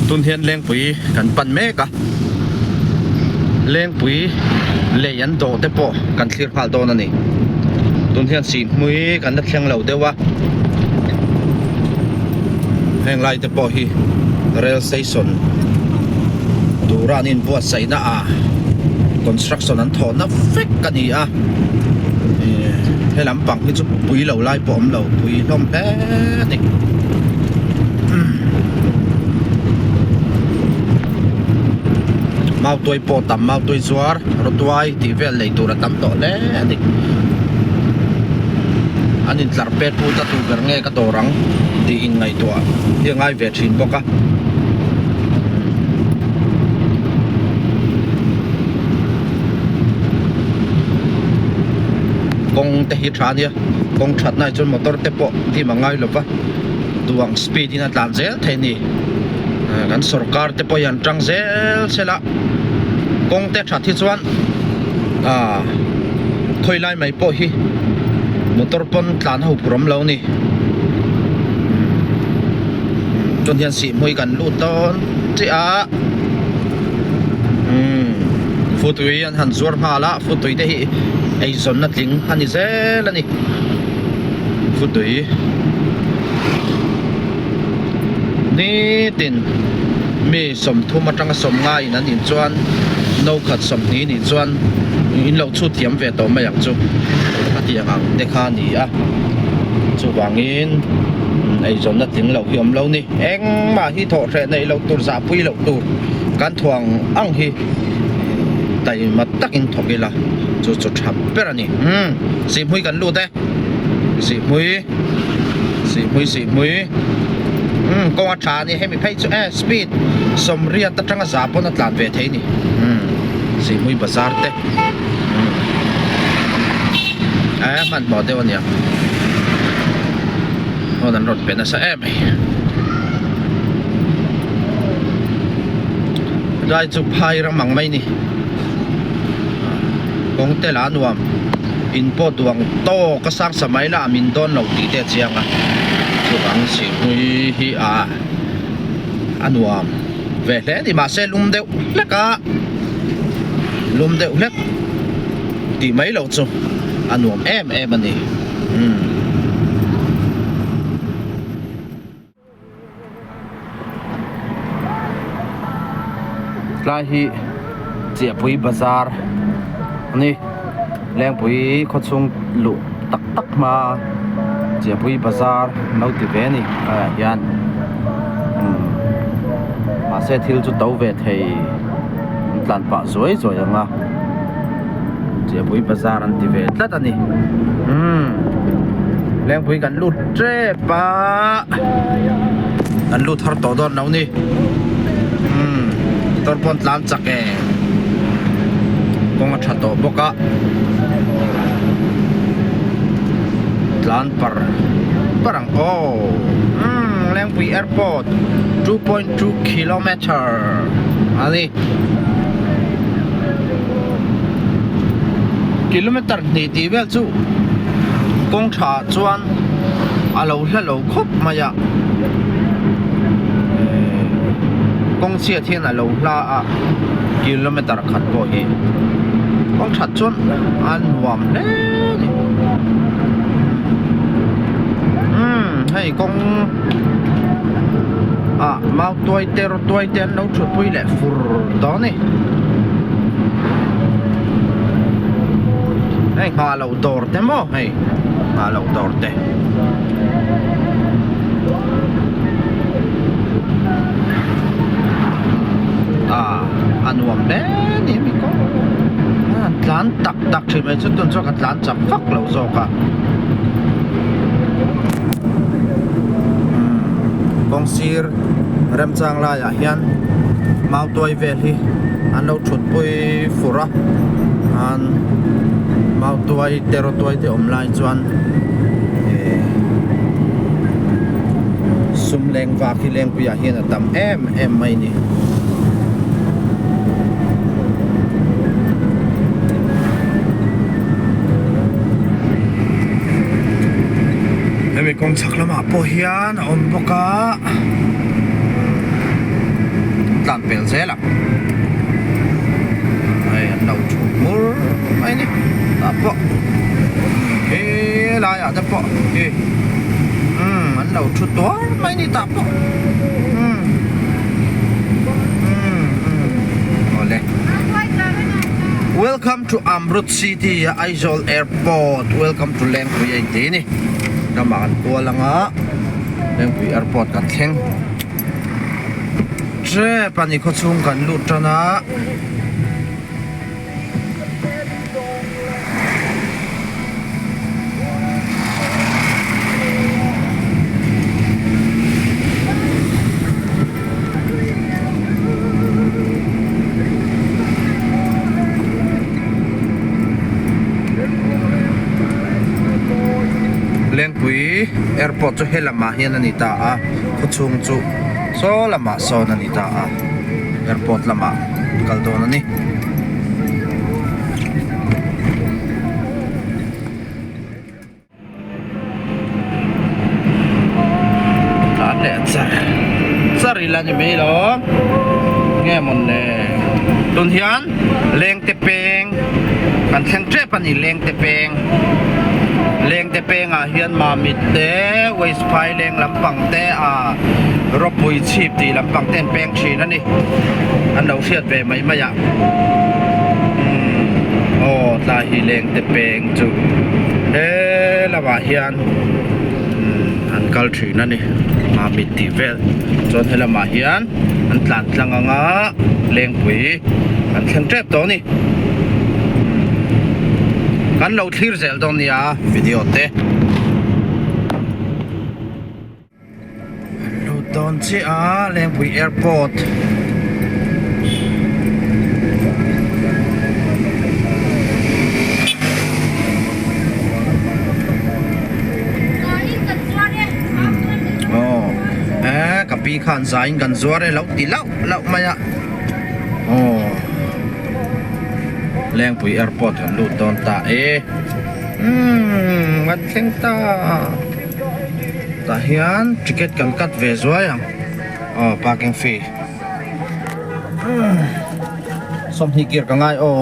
Tun hian Lengpui kan pan mek a, Lengpui lei an dawh te pawh kan thlir nghal dawn a ni. Tun hian Sihhmui kan la thleng lo deuh a, heng lai te pawh hi rail station tura an inbuatsaihna ah construction an thawhna vek a ni a, he lampang hi chu pui lo lai pawh a awm lo, pui hlawm hle a ni. Mautuai pawh tam mautuai zuar rawtuai tih vel nei tur a tam tawh hle a ni. An intlar pet put a tu ber nge ka dawr ang tih inngaihtuah hi a ngai ve thin bawk a. Kawng te hi tha a nia kawng that na ah chuan motor te pawh dim a ngai lo va duang speed in a tlan zel thei a ni kan sorkar te pawh hi an tang zel sela kawng te that hi chuan ah khawi lai mai pawh hi motor pawn tlan ho phur awm lo a ni chuan hian sihhmui kan lut dawn chiah a umm futui an han zuar nghal a futui te hi eizawnna tling a ni zel a ni futui nitin mi 30 atanga 15 in an in chuan no khat 20 nih chuan in lo chhut thiam ve tawh mai ang chu a tiang ang te kha a ni a chuvangin eizawnna tling loh hi awm lo ni engmah hi thawh hreh neih loh tur zahpui loh tur kan thuang ang hi taima takin thawk ila chu chu tha ber a ni umm sihhmui kan lut e sihhmui sihhmui sihhmui umm kawng a tha a ni hemi phei chu e speed sawmriat atanga za pawn a tlan ve thei a ni umm sihhmui bazar te umm e hmanhmawh deuh a nia hawn an rawn pe nasa em mai helai chu phai ram ang mai a ni kawng te lah a nuam in pawh duang tawk a sang sa mai lah min dawn lo tih te a chiang a chuvang sihhmui hi a a nuam ve hle a ni mahse lum deuh hlek a lum deuh hlek tih mai loh chu a nuam em em a ni umm. Tlai hi Chiahpui bazar a ni Lengpui khawchhung luh tak tak hma Chiahpui bazar an lo ti ve a ni tlaiah hian umm mahse thil chu to ve thei an tlan pah zuai zuai ang a Chiahpui bazar an ti ve tlat a ni umm Lengpui kan lut tep a kan lut har tawh dawn lo ni umm motor pawn tlan chak e kawng a tha tawh bawk a tlan par par ang aw umm Lengpui airport 2.2 kilometer a ni kilometer hnih tih vel chu kawng tha ah chuan a lo hla lo khawp mai a kawng chhiat hian a lo hla a kilometer khat pawh hi kawng that chuan a nuam hle a ni umm hei kawng ah mau tuai te rawt tuai te an lo thutpui leh fur tawh a ni hei nghah loh dawr te maw hei nghah loh dawr te. Ah a nuam hle a ni hemi kawng a tlan tak tak thin mai chu tun chuan ka tlan chak vak lo zawk a kawng sir remchang laiah hian mau tuai vel hi an lo thut pui fur a an mau tuai te rawtuai te awm lai chuan eh sum leng vak hi lengpuiah hian a tam em em mai a ni. Hemi kawng chhak lamah pawh hian a awm bawk a. tlan pel zel ang. Hei an lo thu hmur mai a ni tah pawh he laiah te pawh hi umm an lo thu tuar mai a ni tah pawh umm umm umm awle welcome to Amrut city Aizawl airport welcome to Lengpui a inti a ni ramah kan kual anga Lengpui airport kan thleng. Tep a ni khawchhung kan lut tan a. Lengpui airport chu helamah hian a ni ta a khawchhung chu saw lamah sawn a ni ta a airport lamah kal dawn a ni. Tlan leh char char ila ni mai lo nge mawn le tun hian lengte peng kan thleng tep a ni lengte peng lengte pengah hian mamit te waste phai leng lampang te ah rawpui chhip tih lampang te an peng thin a ni an lo hriat ve mai mai a umm aw tlai hi lengte peng chu he lamah hian umm an kal thin a ni mamit tih vel chuan he lamah hian an tlan tlang anga lengpui an thleng tep tawh a ni kan lo thlir zel dawn nia video te. An lut dawn chiah a Lengpui airport. Aw eh ka pi khan zaiin kan zuar e lo ti lauh lauh mai a aw Lengpui airport kan lut dawn ta e umm kan thleng ta. Tah hian ticket kan cut ve zuai ang aw parking fee 20 kir ka ngai aw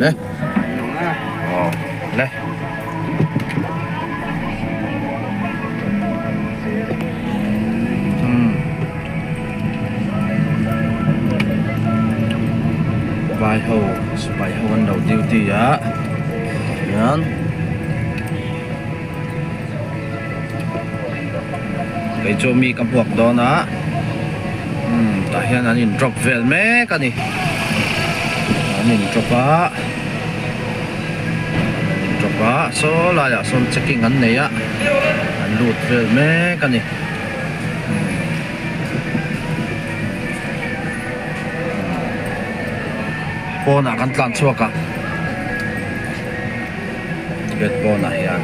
le aw le. Vai ho sipai ho an lo duty a hian kei chu mi ka hmuak dawn a umm tah hian an in drop vel mek a ni an in drop a an in drop a saw laiah sawn checking an nei a an lut vel mek a ni. Pawnah kan tlan chhuak a gate pawnah hian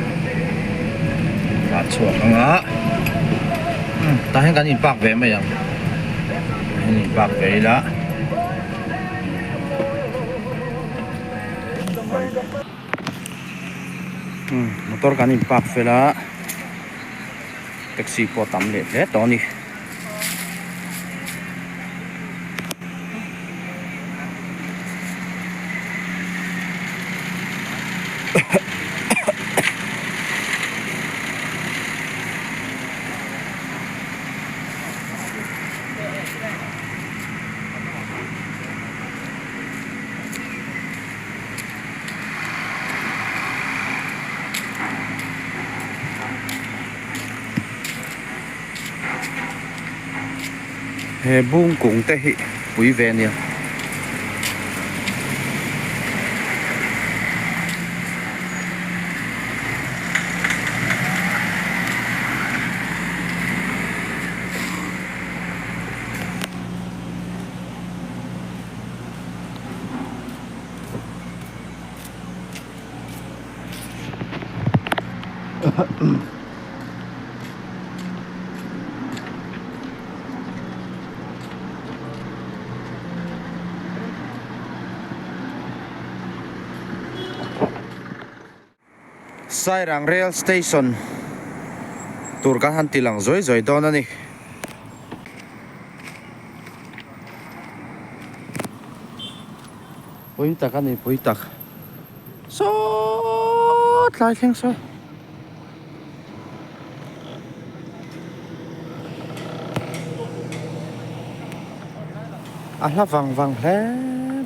tlan chhuak ang a tah hian kan in park ve mai ang kan in park ve ila. Motor kan in park fel a. Taxi pawh a tam leh hle tawh a ni. He bung kung te hi pui ve ania. Sairang Rail Station tur kan han ti lang zuai zuai dawn a ni. Pui tak a ni pui tak. Saww tlai thleng saw. A hla vang vang hle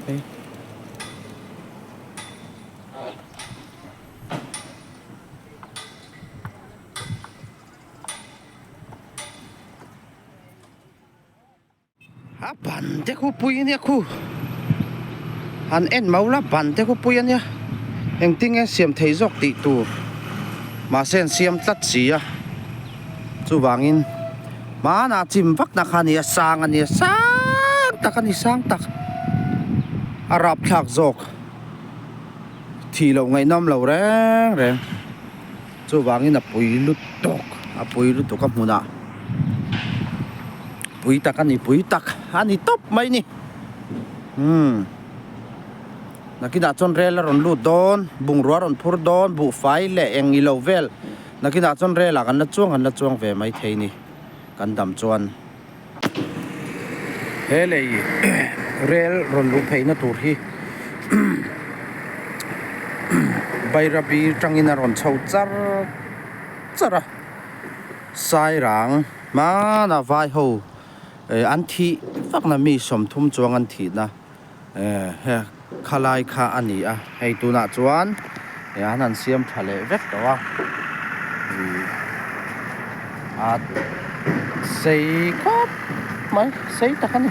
mai. A ban te khu pui ania khu han en mau la ban te khu pui ania engtin nge siam thei zawk tih tur mahse an siam tlat si a chuvangin hmanah chim vak na kha a ni a sang a nia sang tak a ni sang tak a rapthlak zawk thih loh ngaihnawm lo reng reng. Chuvangin a pui lutuk a pui lutuk a hmunah pui tak a ni pui tak a ni tawp mai ni umm nakinah chuan rel a rawn lut dawn bungrua a rawn phur dawn buhfai leh eng ilo vel nakinah chuan rel ah kan la chuang kan la chuang ve mai thei ni kan dam chuan he lei rel rawn luh theihna tur hi Bairabi tangin a rawn chho char char a Sairang hmana vai ho eh an thih vakna mi 30 chuang an thihna eh he khalai kha a ni a hei tunah chuan eh an han siam tha leh vek tawh a ih a sei khawp mai sei tak a ni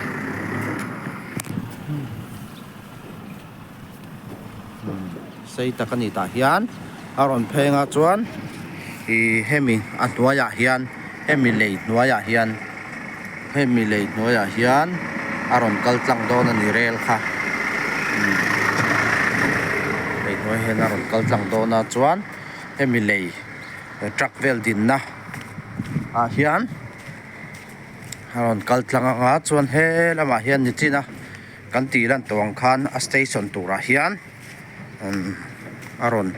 sei tak a ni tah hian a rawn pheng a chuan ih hemi a hnuaiah hian hemi lei hnuaiah hian hemi lei hnuaiah hian a rawn kal tlang dawn a ni rel kha lei hnuai hian a rawn kal tlang dawn a chuan hemi lei truck vel dinna ah hian a rawn kal tlang anga chuan he lamah hian nichin a kan tih lan tawh ang khan a station turah hian a rawn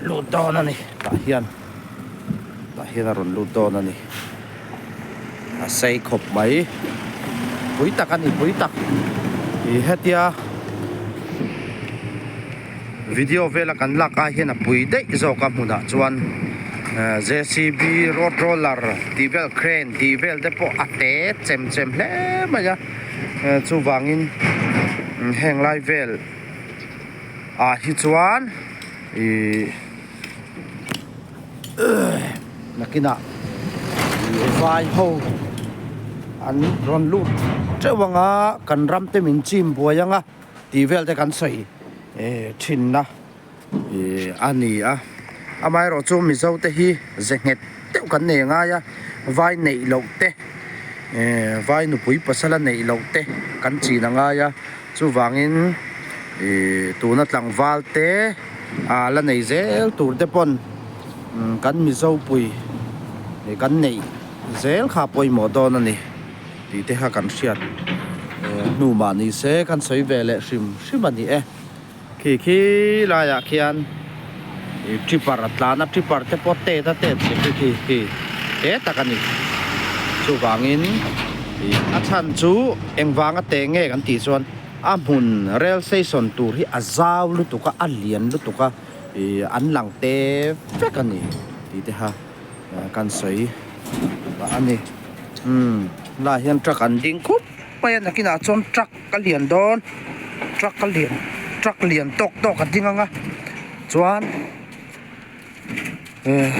lut dawn a ni tah hian tah hian a rawn lut dawn a ni a sei khawp mai pui tak a ni pui tak ih hetia video vela kan lak ai hian a pui daih zawk a hmunah chuan J_C_B road roller tih vel crane tih vel te pawh a te chem chem hle mai a chuvangin heng lai vel ah hi chuan ihh nakinah vai ho an rawn lut teuh ang a kan ram te min chim buai ang a. Tih vel te kan sawi thinna a ni a, amaherawh chu Mizo te hi ze nghet deuh kan nei ngai a, vai neih loh te vai nupui pasala neih loh te kan chin a ngai a, chuvangin tuna tlangval te a la nei zel tur te pawn kan Mizo pui kan neih zel kha pawimawh dawn a ni. Tih te kha kan hriat hnu mah ni se kan sawi ve leh hrim hrim a ni e. Khi khi laiah khian ih tripper a tlan a tripper te pawh tet a tet si khi khi khi te tak a ni. Chuvangin ih a chhan chu engvanga te nge kan tih chuan a hmun rail station tur hi a zau lutuk a a lian lutuk a ih an lang te vek a ni tih te kha. Kan sawi a ni umm helaiah hian truck an ding khup mai a nakinah chuan truck a lian dawn truck a lian truck lian tawk tawk a ding ang a chuan eh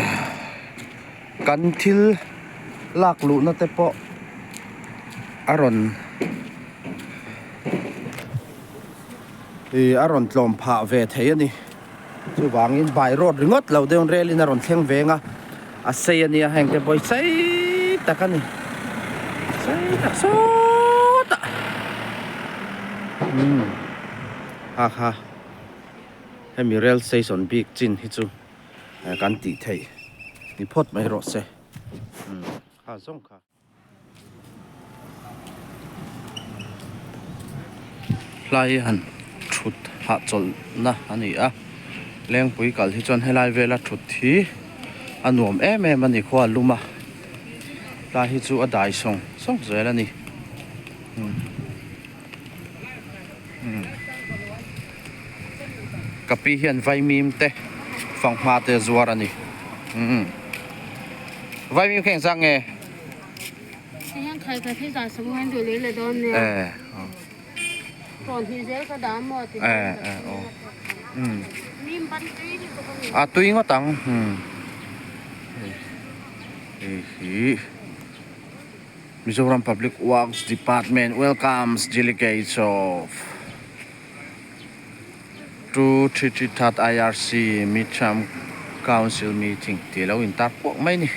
kan thil lak luhna te pawh a rawn ih a rawn tlawm phah ve thei a ni. Chuvangin by road ringawt lo deuhin rail in a rawn thleng veng a, a sei a nia heng te pawh hi sei tak a ni, sei tak sawtah umm ha kha hemi rail station bik chin hi chu kan tih theih ni phawt mai rawh se umm kha zawng kha. Hlai han thut hahchawlhna a ni a. Lengpui kal hi chuan helai vela thut hi a nuam em em a ni khua a lum a tlai hi chu a dai sawng sawng zel a ni ka pi hian vaimim te fanghma te a zuar a ni vaimim kha engzah nge? A tui ngawt ang hei hi Mizoram Public Works Department welcomes delegates of 233rd IRC Midterm Council meeting tih a lo intar puak mai a ni.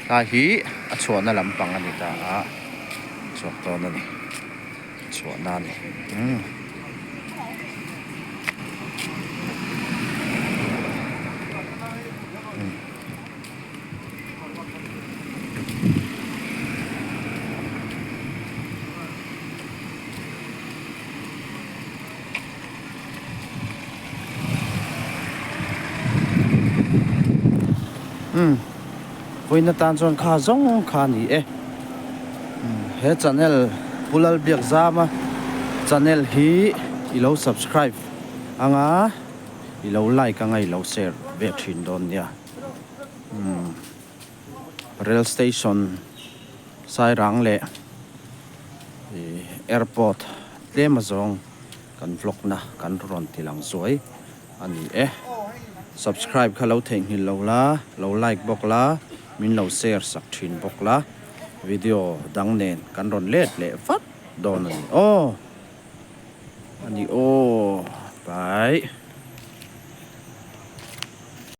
Tlai hi a chhuahna lampang a ni ta a, chhuak dawn a ni. Chhuahna a ni. Umm. Umm vawiin atan chuan kha zawng kha a ni e umm he channel Pu Lalbiakzama channel hi i lo subscribe anga i lo like anga i lo share ve thin dawn nia umm rail station Sairang leh ih airport tlem azawng kan vlog na kan rawn ti lang zuai a ni e. Subscribe kha lo theihnghilh lo la, lo like bawk la, min lo share sak thin bawk la, video dang nen kan rawn let leh vat dawn a ni aw. A ni aw. Bye.